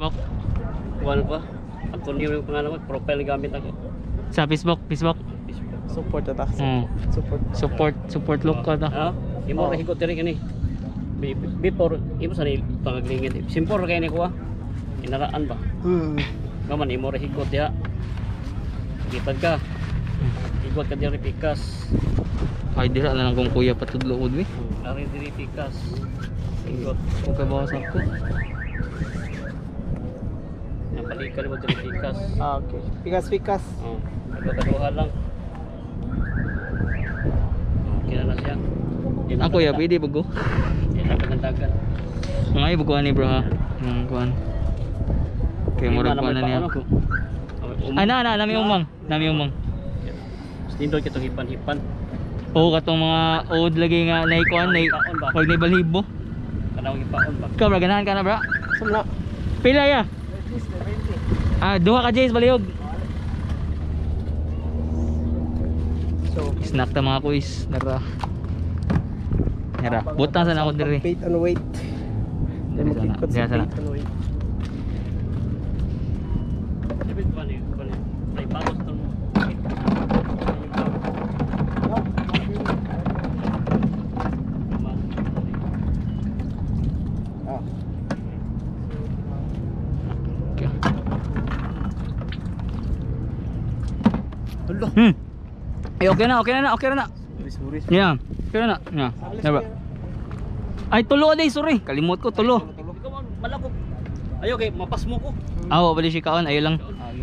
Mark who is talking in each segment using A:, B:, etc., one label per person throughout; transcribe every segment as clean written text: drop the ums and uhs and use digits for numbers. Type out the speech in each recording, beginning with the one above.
A: Facebook.
B: Kuan pa. Antonio yung pangalan ko, profile gamit ako.
A: Sa Facebook, Facebook.
B: Facebook.
C: Support ta. Support.
A: Support, support look ka ta.
B: Ah, imo ra higot diri kani. Before imo sa ni pangaglingid. Simple ra kay ni kuha. Inaraan ba? Ngaman imo ra higot diha. Gitad ka. Higot ka diri pikas.
A: Ay dira na lang kung kuya patudlo ud we.
B: Ari diri pikas. Higot.
A: Okay ba sa ako?
B: Yang balikan mo diri pikas.
C: Ah, okay. Pikas pikas.
B: Oh, nagkakaduha lang. Okay na na siya. Di na
A: Ako ya
B: paganda-
A: pwede bago.
B: Di na pagandagan.
A: Mga ibo ani bro ha. Kuan. Kay murag kuan na niya ako. Ay na na nami umang, nami umang.
B: Nindot kitong hipan-hipan.
A: Oo katong mga old lagi nga nay kuan nay
B: Paon ba?
A: wag nay balhibo.
B: Kanang hipaon ba?
A: Ikaw bra ganahan ka na bra.
C: Sumla.
A: Pila ya? Ah, duha ka Jace balihog.
C: So,
A: Snack ta mga kuis. Nara. Nara. Butang sana ako diri.
C: Wait and wait.
A: Diri sana.
C: Makikot sa
A: Diri sana.
C: wait and wait.
B: David ba ni? Ba ni? Ay balos to mo.
C: Ah.
A: Okay.
C: Hello.
A: Ay, okay na, okay na na, okay na na.
C: Sorry, sorry.
A: Yeah. Okay na na. Yeah. Nara. Ay, tulo day, sorry. Kalimot ko tulo.
B: Ikaw man malakop. Ayo kay mapasmo ko.
A: Ah, wa bali si kaon ayo lang.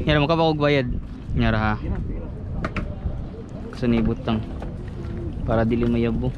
A: Nyara mo ka ba og bayad? Nyara ha. Sa ni butang. Para dili mayabo.